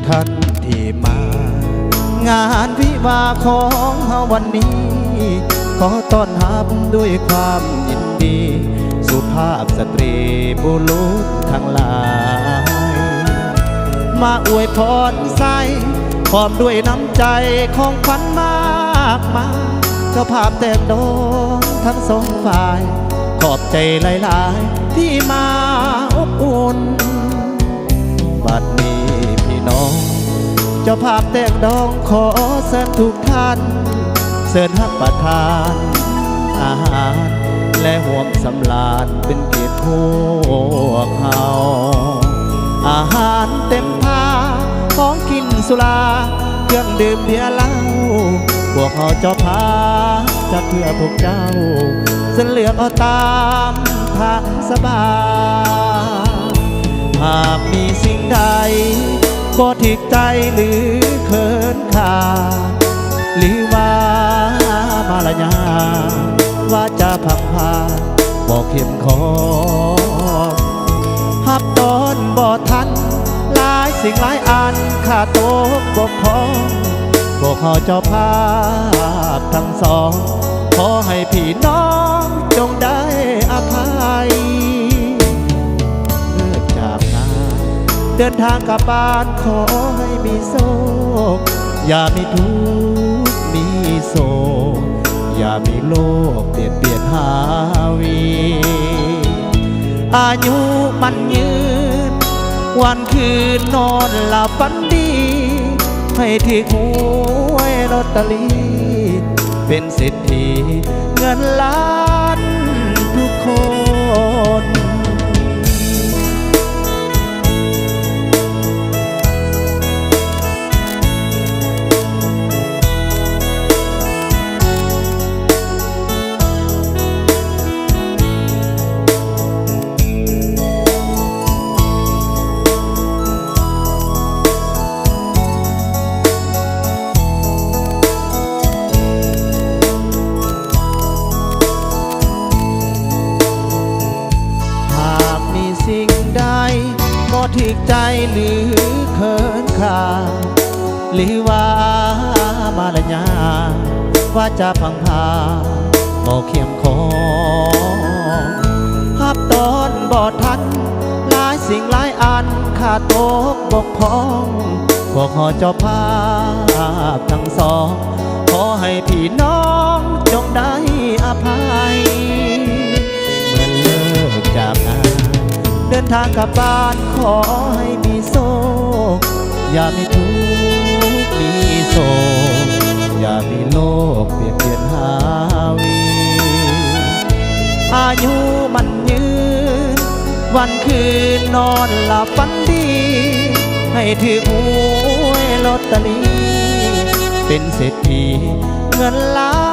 ທ່ານທີ່ມາ ງານວິວາຂອງເຮົາວັນນີ້ ຂໍຕ້ອນຮັບດ້ວຍຄວາມຍິນດີ ສຸພາບສະຕຣີບຸລຸດທັງຫຼາຍ ມາອວຍພອນໃສ່ ພ້ອມດ້ວຍນ້ຳໃຈຂອງຂວັນມາກມາຍ ເຈົ້າພາບແຕ່ງດອງທັງສອງຝ່າຍ ຂອບໃຈຫຼາຍໆ ທີ່ມາອົບອຸ່ນ ບັດນີ້ພີ່ນ້ອງເຈົ້າພາບແຕ່ງດອງ ຂໍເຊີນທຸກທ່ານ ເຊີນຮັບປະທານອາຫານ ແລະຮ່ວມສຳລານເປັນກຽດພວກເຮົາ ອາຫານເຕັມພາ ຂອງກິນສຸລາ ເຄື່ອງດື່ມເບຍເຫຼົ້າ ພວກເຮົາເຈົ້າພາບຈັດເພື່ອພວກເຈົ້າ ເຊີນເລືອກເອົາຕາມ ທາງສະບາຍ ຫາກມີສິ່ງໃດບໍ່ຖືກໃຈ ຫຼືເຂີນຂາດ ຫຼືວ່າມາລະຍາດ ວາຈາພັງພາດບໍ່ເຂັ້ມຂອງ ຮັບຕ້ອນບໍ່ທັນ ຫຼາຍສິ່ງຫຼາຍອັນຂາດຕົກບົກຜ່ອງ ພວກເຮົາເຈົ້າພາບທັງສອງ ຂໍໃຫ້ພີ່ນ້ອງຈົ່ງໄດ້ອະໄພ ເລີກຈາກງານເດີນທາງກັບບ້ານ ຂໍໃຫ້ມີໂຊກ ຢ່າມີທຸກມີໂສກ ຢ່າມີໂລກບຽດບຽນຫາວີ ອາຍຸໝັ້ນຍືນ ວັນຄືນນອນຫຼັບຝັນດີ ໃຫ້ຖືກຫວຍລອດຕະລີ ເປັນເສດຖີເງິນລ້ານທຸກຄົນ. ຫາກມີສິ່ງໃດບໍ່ຖືກໃຈ ຫຼືເຂີນຂາດ ຫຼືວ່າມາລະຍາດ ວາຈາພັງພາດບໍ່ເຂັ້ມຂອງ ຮັບຕ້ອນບໍ່ທັນ ຫຼາຍສິ່ງຫຼາຍອັນຂາດຕົກບົກຜ່ອງ ພວກເຮົາເຈົ້າພາບທັງສອງ ຂໍໃຫ້ພີ່ນ້ອງຈົ່ງໄດ້ອະໄພ ເມື່ອເລີກຈາກງານເດີນທາງກັບບ້ານ ຂໍໃຫ້ມີໂຊກ ຢ່າມີທຸກມີໂສກ ຢ່າມີໂລກບຽດບຽນຫາວີ ອາຍຸໝັ້ນຍືນ ວັນຄືນນອນຫຼັບຝັນດີ ໃຫ້ຖືກຫວຍລອດຕະລີ ເປັນເສດຖີເງິນລ້າ